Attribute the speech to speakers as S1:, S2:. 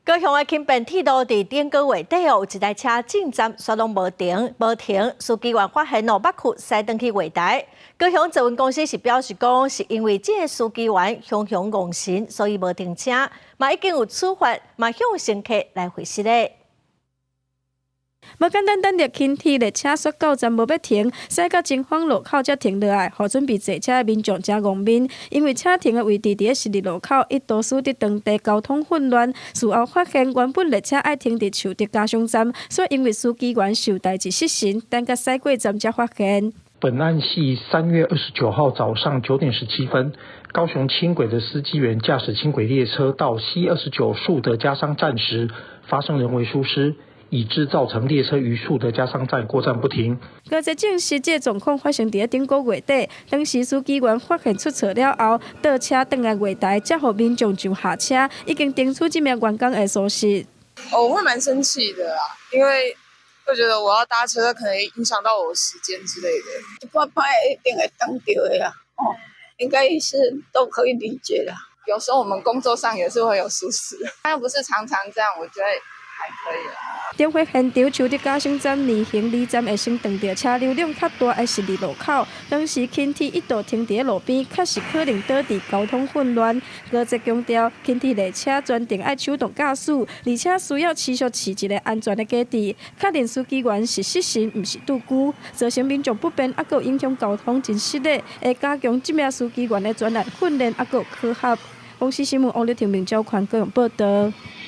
S1: 高雄的輕便鐵路佇頂個月底哦，有一台車進站煞攏無停無停，司機員發現哦，捌去駛轉去月台。高雄捷運公司是表示講，是因為這个司機員雄雄戇神，所以無停車，嘛已經有處罰，嘛向乘客來賠償咧。
S2: 無簡單等著輕鐵列車煞到站無欲停，駛到前方路口才停落來，予準備坐車的民眾誠戇面。因為車停的位置佇咧十字路口，一度使得當地交通混亂。事後發現原本列車愛停佇樹德家商站，煞因為司機員受代誌失神，等甲駛過站才發現。
S3: 本案係3月29號早上9點17分，高雄輕軌的司機員駕駛輕軌列車到 C29樹德家商站時，發生人為疏失，以致造成列車於樹德家商站過站不停。
S2: 高捷證實這狀況發生佇咧頂個月底，當時司機員發現出錯了後，倒車轉來月台，才予民眾上下車，已經澄清這名員工的疏失。
S4: 哦，我會蠻生氣的啦，因為會覺得我要搭車，可能影響到我時間之類的。
S5: 一擺擺一定會擋著的啦，哦，應該是都可以理解啦。
S4: 有時候我們工作上也是會有疏失，他又不是常常這樣，我覺得還可以啦。
S2: 點火現場樹德家商站連行二站會先撞著車流量較大的十字路口，當時輕鐵一度停佇咧路邊，確實可能導致交通混亂。高捷強調，輕鐵列車全程愛手動駕駛，而且需要持續飼一个安全的機制，確認司機員是失神，毋是搌龜，造成民眾不便，猶閣影響交通，真失禮。會加強這名司機員的專案訓練，猶閣考核。公視新聞王麗婷、明昭寬高雄報道。